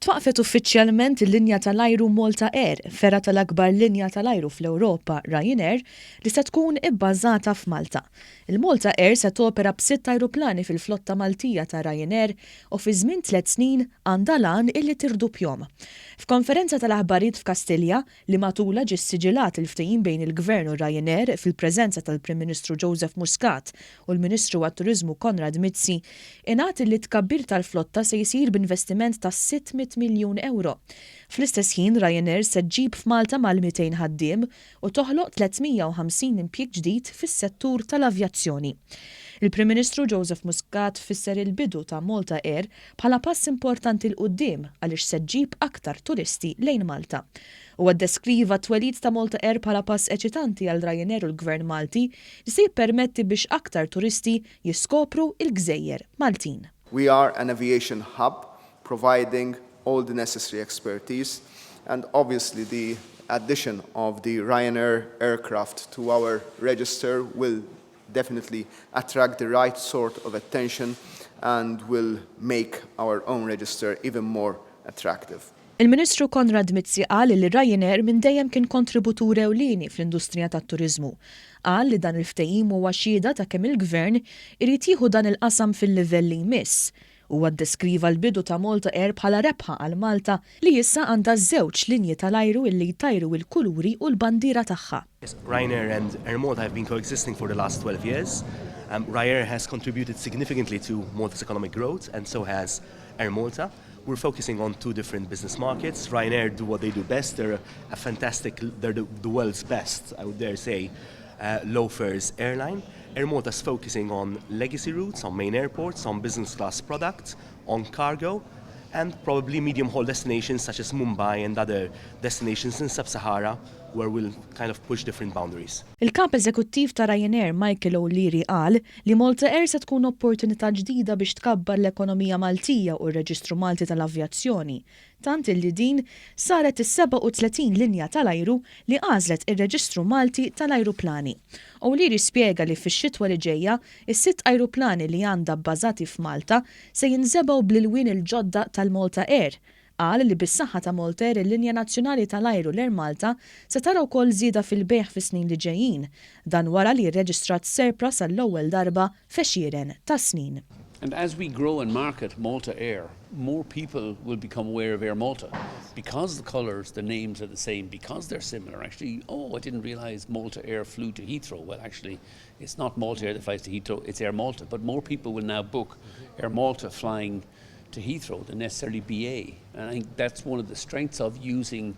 Twaqqfet uffiċjalment il-linja tal-ajru Malta Air, fergħa tal-akbar linja tal-ajru fl-Ewropa, Ryanair, li se tkun ibbażata f'Malta. Il-Malta Air se topera b'sitt ajruplani fil-flotta Maltija ta' Ryanair u fi żmien tlett snin għandha l-għan illi tirduppjhom. F'konferenza tal-aħbarijiet f'Kastilja, li matulha ġie ssiġilat il-ftehim bejn il-Gvern u Ryanair fil-preżenza tal-Prim Ministru Joseph Muscat u l-Ministru għat-Turiżmu Konrad Mizzi, ingħad illi t-tkabbir tal-flotta se jsir b'investiment ta' 600 miljun ewro. Fl-istess ħin Ryanair se ġġib f'Malta mal-200 ħaddiem u toħloq 350 impjieg ġdid fis-settur tal-avjazzjoni. Il-Prim Ministru Joseph Muscat fisser il-bidu ta' Malta Air bħala pass importanti 'l quddiem għaliex se ġġib aktar turisti lejn Malta. Huwa ddeskriva t-twelid ta' Malta Air bħala pass eċitanti għal Ryanair u l-Gvern Malti li se jippermetti biex aktar turisti jiskopru l-gżejjer Maltin. We are an aviation hub providing all the necessary expertise and obviously the addition of the Ryanair aircraft to our register will definitely attract the right sort of attention and will make our own register even more attractive. Il-Ministru Konrad Mizzi qal li Ryanair minn dejjem kien kontributur ewlieni fl-industrija tat-turiżmu. Qal li dan il-ftehim huwa xhieda ta' kemm il-Gvern irid jieħu dan il-qasam fil-livell li jmiss. Huwa ddeskriva l-bidu ta' Malta Air bħala rebħa għal Malta li issa għandha żewġ linji tal-ajru illi jtajru il-kuluri u l-bandiera tagħha. Ryanair and Air Malta have been coexisting for the last 12 years. Um, Ryanair has contributed significantly to Malta's economic growth and so has Air Malta. We're focusing on two different business markets. Ryanair do what they do best. They're a fantastic, they're the, the world's best, I would dare say, uh, low fares airline. Air Malta's focusing on legacy routes, on main airports, on business class products, on cargo, and probably medium haul destinations such as Mumbai and other destinations in Sub-Sahara where we'll kind of push different boundaries. Il-Kap Eżekuttiv ta' Ryanair Michael O'Leary qal li Malta Air se tkun opportunità ġdida biex tkabbar l-ekonomija Maltija u r-Reġistru Malti tal-Avjazzjoni, tant illi din saret is-37 linja tal-ajru li għażlet ir-Reġistru Malti tal-Ajruplani. O'Leary spjega li fix-xitwa li ġejja, is-sitt ajruplani li għandha bbażati f'Malta se jinżebgħu bl-ilwien il-ġodda tal-Malta Air. Qal li bis-saħħa ta' Malta Air il-linja nazzjonali tal-ajru l-Air Malta se tara wkoll żieda fil-bejgħ fis-snin li ġejjin. Dan wara li rreġistrat surplus għall-ewwel darba f'għexieren ta' snin. And as we grow and market Malta Air, more people will become aware of Air Malta. Because the colours, the names are the same, because they're similar, actually, oh, I didn't realise Malta Air flew to Heathrow. Well, actually, it's not Malta Air that flies to Heathrow, it's Air Malta. But more people will now book Air Malta flying to Heathrow than necessarily BA. And I think that's one of the strengths of using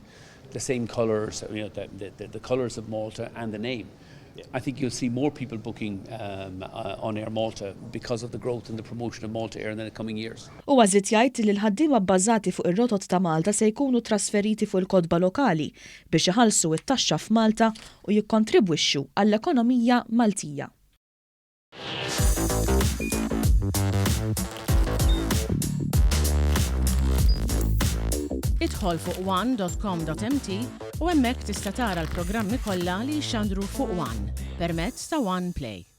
the same colours, you know, the, the, the colours of Malta and the name. Yeah. I think you'll see more people booking um, uh, on Air Malta because of the growth and the promotion of Malta Air in the coming years. Huwa żied jgħid li l-ħaddiema bbażati fuq ir-rotot ta' Malta se jkunu trasferiti fuq il-kotba lokali biex iħallsu t-taxxa f'Malta u jikkontribwixxu għall-ekonomija Maltija. Idħol fuq one.com.mt u hemmhekk tista' tara l-programmi kollha li jixxandru fuq One permezz ta' One Play.